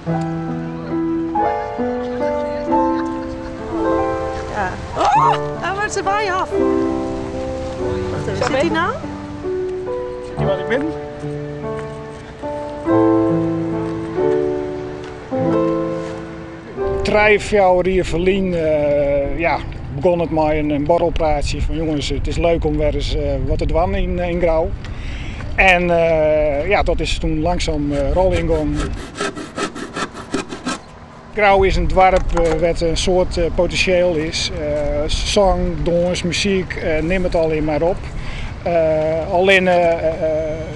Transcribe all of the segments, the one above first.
Ja. Oh, nou wordt ze bij af. Wacht even, zit hij nou? Zit hij wat in midden? 3, 4 jaar ferlyn ja, begûn it mei in borrelpraatsje fan jonges, it is leuk om wer ris wat te dwaan yn Grou. En ja, dat is doe langsum rôljen gien. Grou is in doarp wêr't in soad potinsjeel is. Sang, dûns, muzyk, nim it allegear mar op. Allinnich,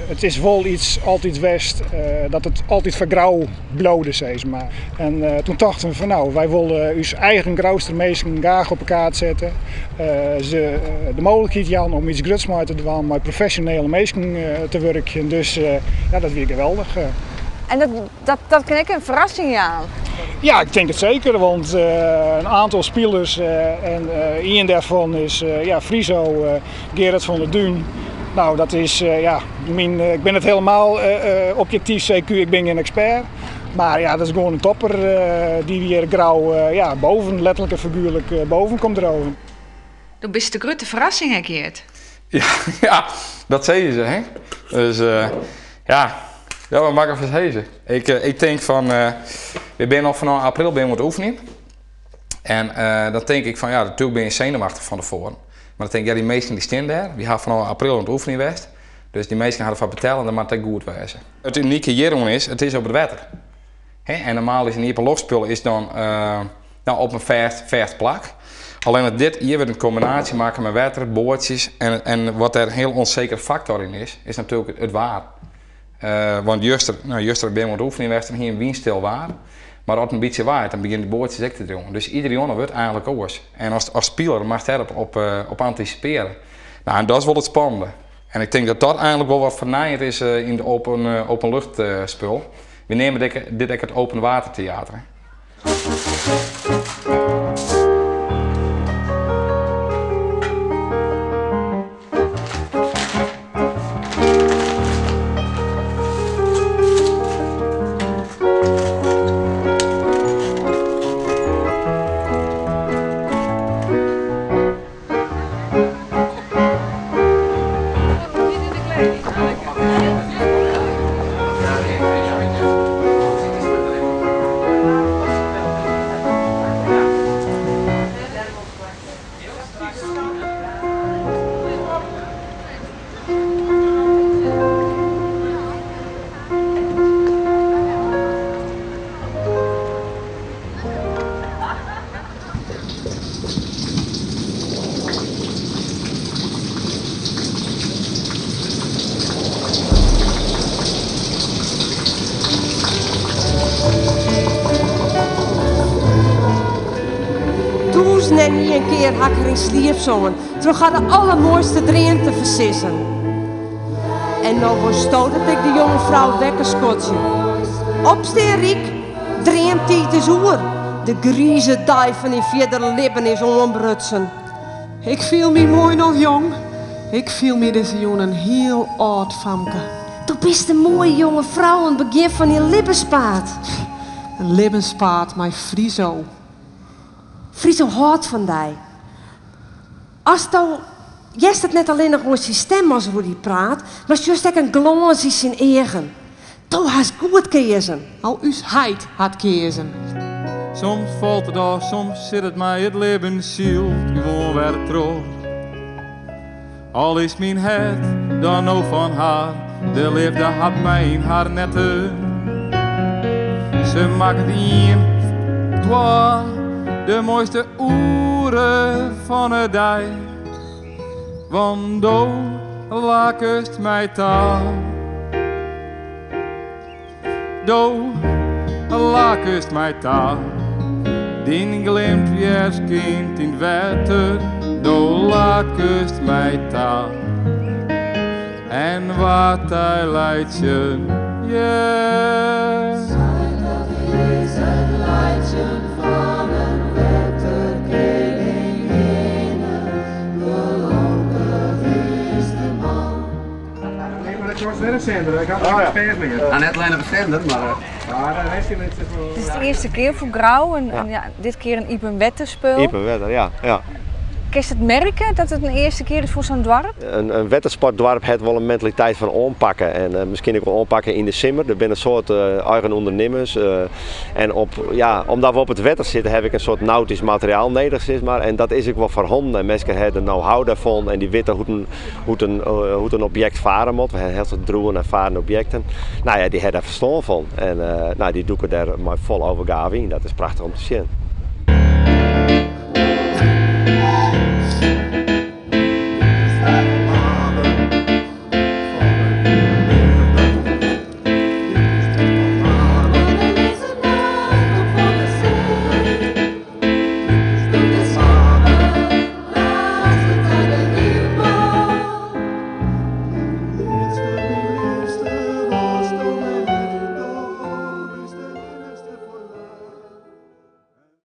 it is wol yts altyd west dat it altyd foar Grou bliuwde, sis mar. En doe tochten we fan no, wy wolle ús eigen Grouster minsken graach op de kaart sette. Se de mooglikheid jaan om yts gruts mei te dwaan, mei profesjonele minsken te wurkjen. Dus ja, dat wie geweldich. En dat kin ek in ferrassing jaan? Ja, ik tink it seker, want in oantal spilers en ien dêrfan is ja, Friso, Gerard van der Duin. No, dat is, ja, myn, ik bin net hielendal objektyf CQ, ik bin gjin ekspert. Mar ja, dat is gewoan in topper dy't hjir Grou ja, boven, letterlik en figuerlik boven komt driuwen. Do bist de grutte ferrassing, hè, Geert? Ja, ja, dat sizze se, hè. Dus ja, ja, wat moat ik derfan sizze? Ik tink fan, we binne al fanôf april binne we oan it oefenjen. En dan tink ik fan, ja, natuerlik bin je senuwachtich fan tefoaren. Mar dan tink ik, ja, dy minsken dy steane dêr. Wy ha fanôf april oan it oefenjen west. Dus dy minsken ha derfoar betelle en dat moat ek goed wêze. It unike hjiroan is, it is op it wetter. Hè? En normaal is in iepenloftspul is dan no, op in fêst plak. Allinnich dit jier wurdt in kombinaasje makke mei wetter, boatsjes en wat dêr in hiel ûnsekere faktor yn is, is natuerlik it waar. Want juster, no, juster binne we oan it oefenjen west en hie in wynstil waar. Mar as it in bytsje waait, dan begjinne de boatsjes ek te driuwen. Dus iedere jûn wurdt eigentlik oars. En as spiler moatst dêrop op antisipearje. No, en dat is wol it spannende. En ik tink dat dat eigentlik wol wat fernijend is yn it openluchtspul. We neame dit ek it open watertheater. 1001 kear ha ik har yn sliep songen troch har de allermoaiste dream te fersizzen. En no wolsto dat ik de jonge frou wekker skodzje. Opstean Riek, dreamtiid is oer. De grize dei fan dyn fierdere libben is oanbrutsen. Ik fiel my moai noch jong. Ik fiel my dizze jûn in hiel âld famke. Do bist in moaie jonge frou oan it begjin fan dyn libbenspaad. In libbenspaad mei Friso. Friso hâldt fan dy. Asto hearst it net allinnich oan syn stim as er oer dy praat, mar sjochst ek in glâns yn syn eagen. Do hast goed keazen. Al ús heit hat keazen. Soms falt it ôf, soms sit it mei it libben sylt gewoan wer troch. Al is myn hert dan no fan har, de leafde hat my yn har netten. Se makket ien, twa, de moaiste oere fan 'e dei. Want do lakest my ta. Do lakest my ta. Dyn glimp wjerskynt yn it wetter, do lakest my ta. En wat dy laitsjen hear. Dat is it laitsjen fan in wetterkeninginne. Gelokkich is de man. een zender, ik had geen spares meer. Nou, net alleen op een zender, maar... Maar de rest die ligt Het is de eerste keer voor Grou en, en ja, dit keer een iepen wetterspul. Iepen wetter, ja. ja. Kun je het merken dat het een eerste keer is voor zo'n dorp? Een wettersportdorp heeft wel een mentaliteit van aanpakken. En misschien ook wel aanpakken in de simmer. Er zijn een soort eigen ondernemers. En op, ja, omdat we op het wetter zitten, heb ik een soort nautisch materiaal nodig. Zeg maar. En dat is ook wel voorhanden. En mensen hebben de know-how daarvan. En die weten hoe een object varen moet. We hebben heel veel droeven en varende objecten. Nou ja, die hebben daar verstand van. En nou, die doeken daar maar vol overgave in. Dat is prachtig om te zien.